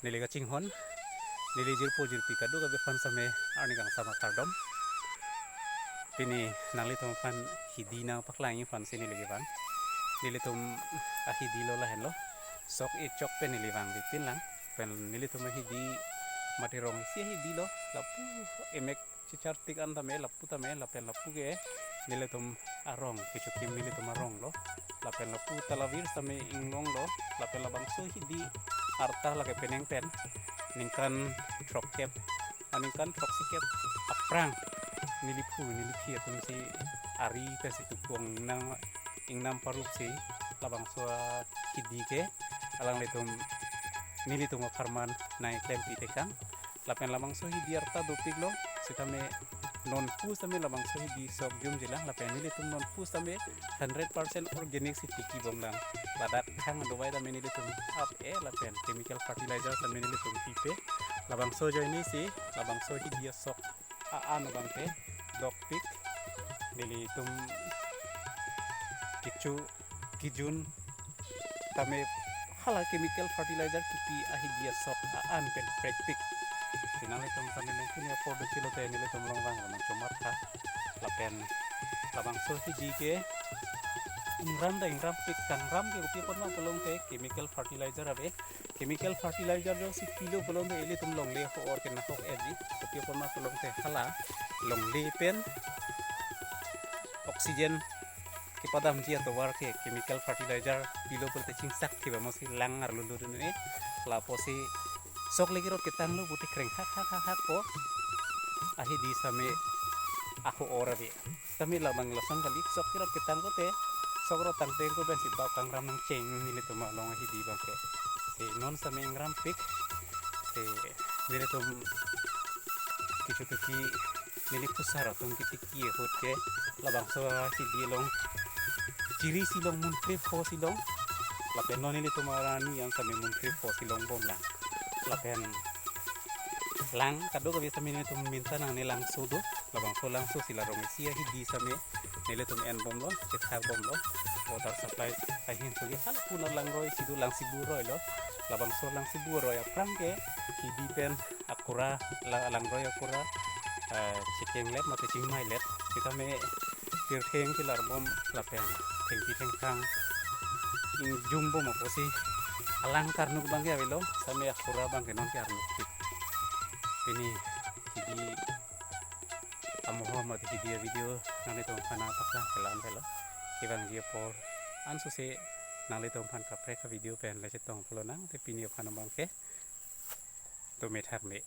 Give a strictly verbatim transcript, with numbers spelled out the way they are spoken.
Neli kachinghon, neli jirpo jirpi kadokave aphan sitame arni kangsam akardom. Pini nanglitum aphan hidi nangpaklangji aphansi neli kevang. Nelitum ahidi lo lahenlo. Sok echok pen neli vangpipin lang. Pen nelitum ahidi mate rong isi ahidi lo. Lapu emek chichartik an tame lapu tame lapen lapu ke nelitum arong kechokim nelitum arong lo. Lapen lapu talavir tame inglong lo. Lapen labangso hidi arta lake penang pen ningkan throkkep, aningkan throksikep aphrang neliphu neliphi atumsi ari pensi tukong nang ingnam parupsi labangso ahidi ke alanglitum nelitum apharman nangklempi tekang. Lapen labangso hidi arta dopiklo, sitame non pusitame labangso hidi sok jumjilang, lapen nelitum non pusitame hundred percent organic si tikibomlang. Ladak thang dovai tame nelitum ap-e, lapen chemical fertilizer tame nelitum pipe. Labangso ajoinesi labangso hidi asok a-an abangke dokpik. Nelitum kecho kejun tame hala chemical fertilizer kipi ahidi asok a-an pen prekpik. Si nanglitum tame nangkuni apor dukilo te nelitum longvang lamang chomat tha. Lapen labangso hidi ke ingram ta ingrampik, kangram ke kopi apotma pulote chemical fertilizer ave. Chemical fertilizer jongsi pilo pulote ilitum longle ho-or ke nahok-etji. Kopi apotma pulote hala longle pen oxygen kepadamji atovar ke chemical fertilizer pilo pulote chingsak thiba mosi lang arlo lo dun ne. Lapusi sok le kerot ketanglo puti kreng hak hak hak hak po ahidi tame aho-or ave. Tame labang lason kali, sok kerot ketang kote, sok rot tangteng ko pensi bap kangram nangcheng nelitum along ahidi abangke. Si non tame ingrampik. Si nelitum kechotoki neli phusar atum ketiki ahut ke labangso ahidi along chirisi long, munkrephosi long. Lapen non nelitum arni an tame munkrephosi longbomlang. Lapen lang kadokave tame nelitum minta nangne langso do. Labangso langsosi la rong isi ahidi tame nelitum enbomlo, chethakbomlo. Water supply ahin sugi halapu na langroi si do, langsibu roi lo. Labangso langsibu roi aphrang ke hidi pen akura, la-, langroi akura, eh, chikenglet mate chingmailet. Sitame pirtheng kilar bom lapen thengpi thengphang ingjum bom apotsi alang karnuk abangke avelo, tame akura abangke nonke arnukpik. Pini hidi amoho mate hidi avideo nanglitum aphan nangpaklang ke la-an avelo. Kevangji apor ansose nanglitum aphan kaprek avideo pen le chetong pulo nang, te pini aphan abangke do me thak me.